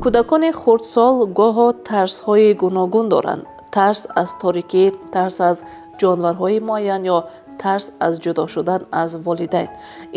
Кӯдакони хурдсол гоҳо тарсҳои гуногун доранд: тарс аз торикӣ, тарс аз ҷонварҳои муайян ё тарс аз ҷудо шудан аз волидайн.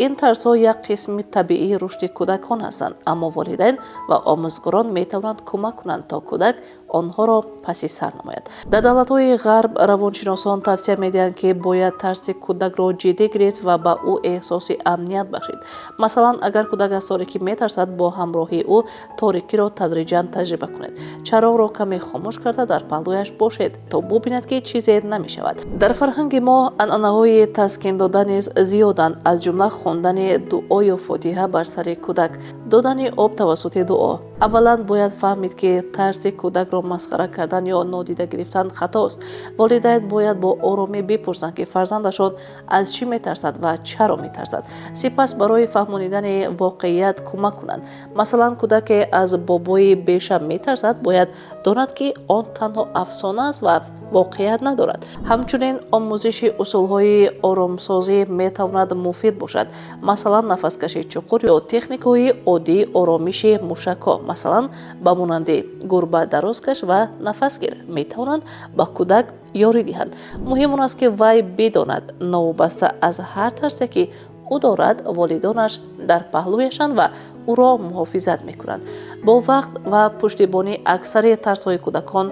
Ин тарсҳо як қисми табиии рушди кӯдакон ҳастанд, аммо волидайн ва омӯзгорон метавонанд кӯмак кунанд, то кӯдак онҳоро паси сар намояд. Дар давлатҳои Ғарб равоншиносон тавсия медиҳанд, ки бояд тарси кӯдакро ҷиддӣ гирифт ва ба ӯ эҳсоси амният бахшид. Масалан, агар кӯдак аз торикӣ метарсад, бо ҳамроҳии ӯ торикиро тадриҷан таҷриба кунед. Чароғро каме хомӯш карда, дар паҳлӯяш бошед, то бубинад, ки чизе намешавад. Дар фарҳанги мо анъанаҳои таскин дода низ зиёданд, аз ҷумла хондани дуо ё фотиҳа бар сари кӯдак, додани об тавассути дуо. Аввалан, бояд фаҳмид, ки тарси кӯдакро масхара кардан ё нодида гирифтан хатост. Волидайн бояд бо оромӣ бипурсанд, ки фарзандашон аз чӣ метарсад ва чаро метарсад. Сипас барои фаҳмонидани воқеият кӯмак кунанд. Масалан, кӯдаке аз бобои беша метарсад, бояд донад, ки он танҳо афсона аст ва воқеият надорад. Ҳамчунин, омӯзиши усулҳои оромсозӣ метавонад муфид бошад, масалан, нафаскашии чуқур ё техникаҳои оддии оромиши мушакҳо, масалан, ба монанди гурба дарозкаш ва нафасгир, метавонанд ба кӯдак ёрӣ диҳанд. Муҳим он аст, ки вай бидонад, новобаста аз ҳар тарсе, ки ӯ дорад, волидонаш дар паҳлӯяшанд ва ӯро муҳофизат мекунанд. Бо вақт ва пуштибонӣ аксари тарсҳои кӯдакон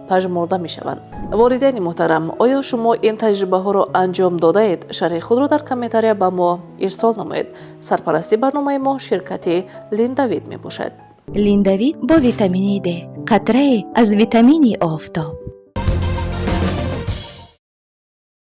пажмурда мешаванд. Волидайни муҳтарам, оё шумо ин таҷрибаҳоро анҷом додаед? Шарҳи худро дар комментария ба мо ирсол намоед. Сарпарасти барномаи мо ширкати Линдавид мебошад. Линдавид бо витамини Д, қатрае аз витамини офтоб.